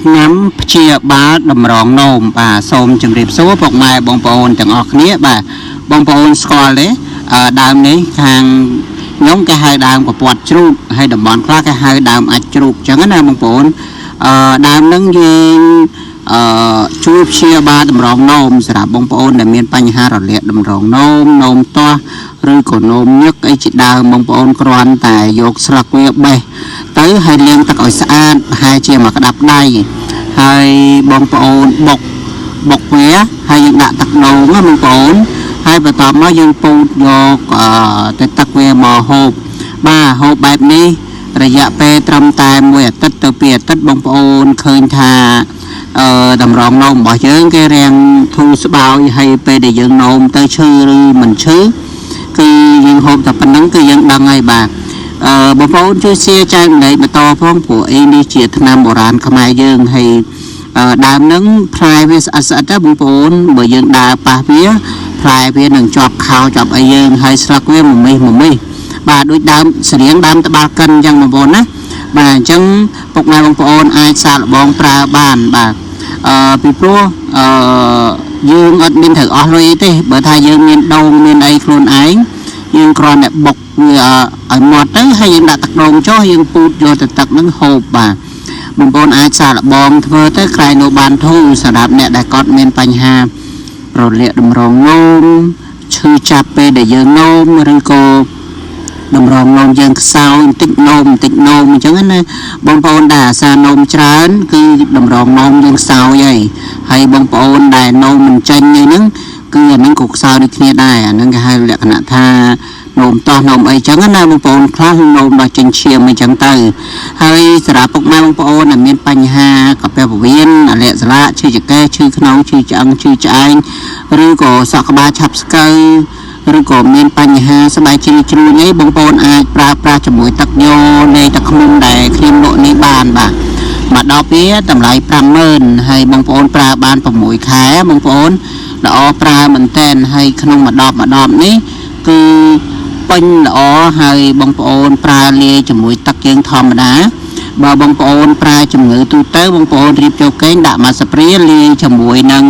ថ្នាំព្យាបាលតម្រងនោមបាទសូមជម្រាបសួរពុកម៉ែបងប្អូនទាំងអស់គ្នាបាទបងប្អូនស្គាល់ទេដើមនេះខាងខ្ញុំគេហៅដើមកពត់ជ្រូកហើយតំបន់ខ្លះគេហៅដើមអាចជ្រូកអញ្ចឹងណាបងប្អូនដើមហ្នឹងយើងអឺជួយព្យាបាលតម្រងនោមសម្រាប់បងប្អូនដែលមានបញ្ហារលាកតម្រងនោមនោមទាស់ឬក៏នោមញឹកអីជាដើមបងប្អូនគ្រាន់តែយកស្លឹកវាបេះទៅហើយលាងទឹកឲ្យស្អាតប្រហែលជាមួយក្តាប់ដៃហើយបងប្អូនបុកបុកវាហើយយើងដាក់ទឹកដូងណាបងប្អូនហើយបន្ទាប់មកយើងពូតយកទៅទឹកវាមកហូបបាទហូបបែបនេះរយៈពេលត្រឹមតែមួយអាទិត្យទៅពីរអាទិត្យបងប្អូនឃើញថាតម្រងនោមរបស់យើងគេរាំងធូរស្បើយហើយពេលដែលយើងនោមទៅឈឺឬមិនឈឺគឺយើងហូបតែប៉ុណ្្នឹងគឺយើងដឹងហើយបាទបងប្អូនជួយ share ចែកម្លែកបន្តផងព្រោះអីនេះជាថ្នាំបុរាណខ្មែរយើងហើយដើមហ្នឹងផ្លែវាស្អិតស្អិតទៅបងប្អូនបើយើងដើរប៉ះវាផ្លែវានឹងជាប់ខោជាប់អីយើងហើយស្លឹកវាមមីសមមីសបាទដូចដើមស្រៀងដើមត្បាល់កិនអញ្ចឹងបងប្អូនណាបាទអញ្ចឹងពុកម៉ែបងប្អូនអាចសាកល្បងប្រើបានបាទពីព្រោះអឺយើងអត់មានត្រូវអស់លុយអីទេបើថាយើងមានដូងមានអីខ្លួនឯងយើងគ្រាន់តែបុកវាឲ្យម៉ត់ទៅហើយយើងដាក់ទឹកដូងចុះយើងពូតយកទៅទឹកហ្នឹងហូបបាទបងប្អូនអាចសាកល្បងធ្វើទៅក្រែងនោះបានធូរសម្រាប់អ្នកដែលគាត់មានបញ្ហារលាកតម្រងនោមឈឺចាប់ពេលដែលយើងនោមឬក៏តម្រងនោមយើងខ្សោយបន្តិចនោមបន្តិចនោមអញ្ចឹងណាបងប្អូនដែលអាសានោមច្រើនគឺតម្រងនោមយើងខ្សោយហើយហើយបងប្អូនដែលនោមមិនចេញនេះហ្នឹងគឺអាហ្នឹងក៏ខ្សោយដូចគ្នាដែរអាហ្នឹងគេហៅលក្ខណៈថានោមតោះនោមអីចឹងណាបងប្អូនខ្លះនោមដល់ចេញឈាមអីចឹងទៅហើយសម្រាប់ពុកម៉ែបងប្អូនដែលមានបញ្ហាកាពះពោះវៀនអាលាកស្លាកឈឺចង្កេះឈឺខ្នងឈឺឆ្អឹងឈឺឆ្អែងឬក៏សក់ក្បាលឆាប់ស្កូវឬក៏មានបញ្ហាស្បែកជ្រីជ្រួញអីបងប្អូនអាចប្រើប្រាស់ជាមួយទឹកញនៃទឹកឃ្មុំដែលខ្ញុំលក់នេះបានបាទមកដល់វាតម្លៃ50000ហើយបងប្អូនប្រើបាន6ខែបងប្អូនល្អប្រើមែនតែនហើយក្នុងមួយដបមួយដបនេះគឺពេញល្អហើយបងប្អូនប្រើលាយជាមួយទឹកយើងធម្មតាបើបងប្អូនប្រើជំងឺទូទៅបងប្អូនរៀបចូលកេងដាក់មកស្ព្រាលាយជាមួយនឹង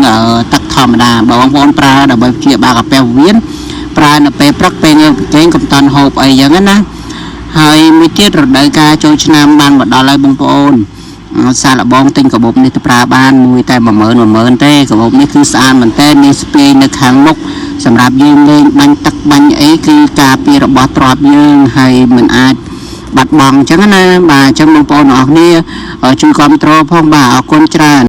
ទឹកធម្មតាបើបងប្អូនប្រើដើម្បីព្យាបាលកាពះវៀនប្រើនៅពេលព្រឹកពេលងើបពីគេងកុំតាន់ហូបអីចឹងណាហើយមួយទៀតរដូវកាលចូលឆ្នាំបានមកដល់ហើយបងប្អូនសាកល្បងទិញកាបូបនេះទៅប្រើបានមួយតែ10000 10000ទេកាបូបនេះគឺស្អាតមែនតើមានស្ពាយនៅខាងមុខសម្រាប់យើងលេងបាញ់ទឹកបាញ់អីគឺការពាររបស់ទ្រព្យយើងហើយមិនអាចបាត់បង់អញ្ចឹងណាបាទអញ្ចឹងបងប្អូនទាំងអស់គ្នាជួយគ្រប់គ្រងផងបាទអរគុណច្រើន។